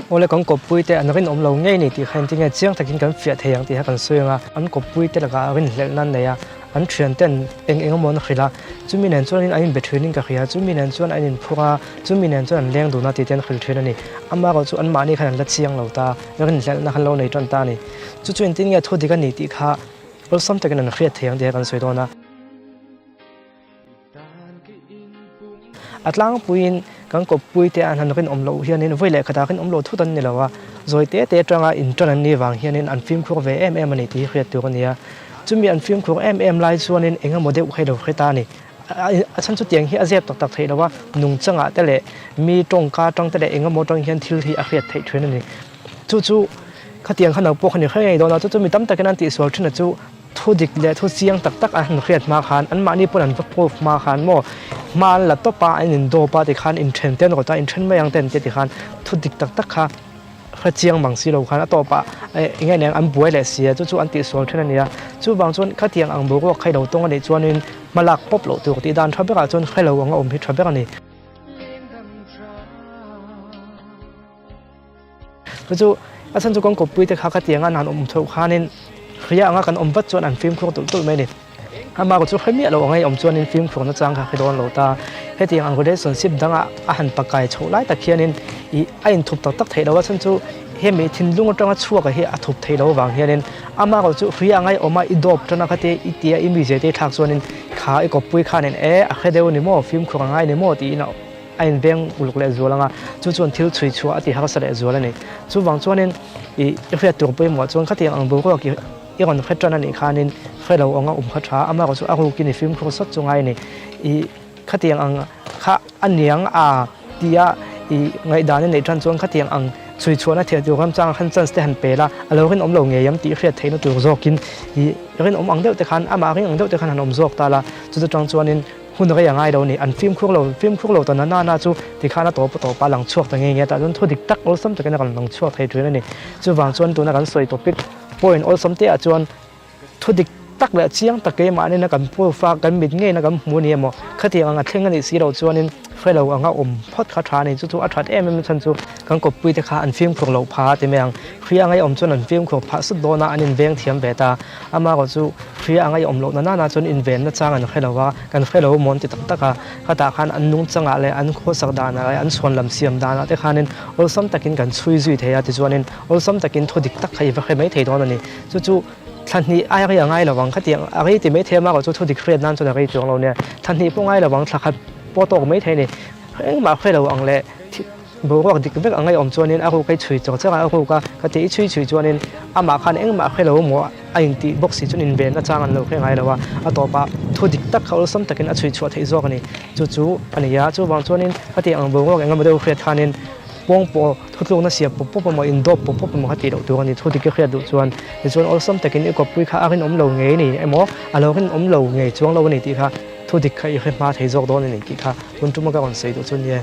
Awle kan kawppui te an rinawm lo ngei ni tih kha engtin nge chiang takin kan fiah thei ang tih kha kan sawi ang a, an kawppui te lakah rinhlelhna an nei a, an thian ten eng eng emaw an hrilh a, chumi nen chuanin an inbe thin in ka hria, chumi nen chuan an inphur a, chumi nen chuan an leng dun a tih te an hrilh thin a ni. Amaherawhchu chu anmahni khan an la chiang lo ta, rinhlelhna khan lo nei tan ta a ni. Chu chu engtin nge thu dik a ni tih kha awlsam takin an hriat thei ang tih kha kan sawi dawn a. A tlangpuiin kan kawppui te an han rinawm loh hianin vawi leh khatah rinawm loh thut an ni lo a, zawi te te atanga intan an nih vang hianin an fimkhur ve em em a ni tih hi hriat tur a ni a. Chumi an fimkhur em em lai chuanin eng emaw deuh kha i lo hre ta a ni. A chhan chu tiang hi a zep tak tak theih lo a, nungchangah te leh mi tawngka atang te leh eng emaw atang hian thil hi a hriat theih thin a ni. Chu chu khatiang kha nau pawh kha ni hre ngei dawn a, chu chu mi tam takin an tihsual thin a chu. Thu dik leh thu chiang tak tak an han hriat hma khan anmahni pawn an va proof hma khan maw hma an la tawp a, an indawp a tikhan inthen te an rawt a, inthen mai ang te an ti a tikhan thu dik tak tak kha hre chiang mang si lo khan a tawp ah eng nge nen an buai leh si a, chu chu an tihsual thin a ni a. Chuvang chuan khatiang ang boruak kha i lo tawng a nih chuanin hma lak pawp loh tur tih dan tha berah chuan hre lo ang a awm hi tha ber a ni. Chu chu a chhan chu kan kawppui te kha khatiang an han awm chhoh khanin hria anga kan awm vat chuan an fimkhur tulh tulh mai a ni. Amah chu hre miah lo anga i awm chuanin fimkhur nachang kha hre dawn lo ta. Hetiang ang relationship danga a han pakai chhoh lai tak hianin ih a inthup tak tak theih lo a chhan chu hemi thinlung atanga chhuak hi a thup theih loh avang hianin amah chu hria anga i awm a i dawp tan a khate i tia i mizia te i thlak chuanin kha i kawppui khanin e a hre deuh a ni maw fimkhur a ngai a ni maw tiin a A inveng uluk leh zual ang a, chu chuan thil chhui chhuah a ti harsa leh zual a ni. Chuvang chuanin i hriat tur pawimawh chuan khatiang ang boruak i i rawn hre tan a nih khanin hre lo anga awm kha tha, amaherawh chu a rukin i fimkhur sawt chu ngai a ni. I khatiang ang kha a niang a tia i ngaihdan i neih tan chuan khatiang ang chhui chhuahna thil tur ramchang khan chance te han pe la, a lo rinawm lo ngei ang tih hriat theihna tur zawkin i rinawm ang deuh te khan amah ring ang deuh te khan han awm zawk ta la, chu chutang chuanin Hun rei a ngai lo ni, an fimkhur lo, fimkhur lo ta na na na chu tikhan a tawp a tawp a lang chhuak ta nge nge a, tah chuan thu dik tak awlsam takin a rawn lang chhuak thei thin a ni. Chuvang chuan tuna kan sawi topic point awlsam te ah chuan thu dik tak leh chiang tak keimahni na kan proof a, kan mit ngei na kan hmu a ni emaw khatiang ang a thleng a nih si loh chuanin hre lo anga awm phawt kha tha a ni. Chu chu a that em em chhan chu kan kawppui te kha an fimkhur loh pha a ti mai ang. Hria anga i awm chuan an fimkhur phah sut dawn a, an inveng thiam ve ta. Amaherawh chu hria anga i awm loh na nana chuan invenna chang an hre lo a, kan hre lo mawn ti tak tak a, khatah khan an nungchangah leh an khawsak danah leh an chhuan lam siam danah te khanin awlsam takin kan chhui zui thei a, tichuanin awlsam takin thu dik tak kha i va hre mai thei dawn a ni. Chu chu thla hnih ai rei a ngai lo ang, khatiang a rei ti mai thei a, amaherawh chu thu dik hriat nan chuan a rei chuang lo nia, thla hnih pawh ngai lo ang, thla khat pawh tawk mai thei a ni, engmah hre lo ang leh. Boruak dik vek ang a awm chuanin a ruk a i chhui chawk chawk a, a ruk a ka tih i chhui chhui chuanin amah khan engmah hre lo maw a intih bawk si chuan invenna chang an lo hre ngai lo a, a tawpah thu dik tak kha awlsam takin a chhui chhuah theih zawk a ni. Chu chu a ni a, chuvang chuanin ka tih ang boruak engemaw deuh hriat khanin pawng pawh thutlukna siam pawp pawp emaw indawp pawp pawp emaw kha tih loh tur a ni. Thu dik i hriat duh chuan tichuan awlsam takin i kawppui kha a rinawm lo ngei a ni emaw a lo rinawm lo ngei chuang lo a ni tih kha thu dik kha i hre hma thei zawk dawn a ni tih kha tun tuma ka rawn sawi duh chu a ni e.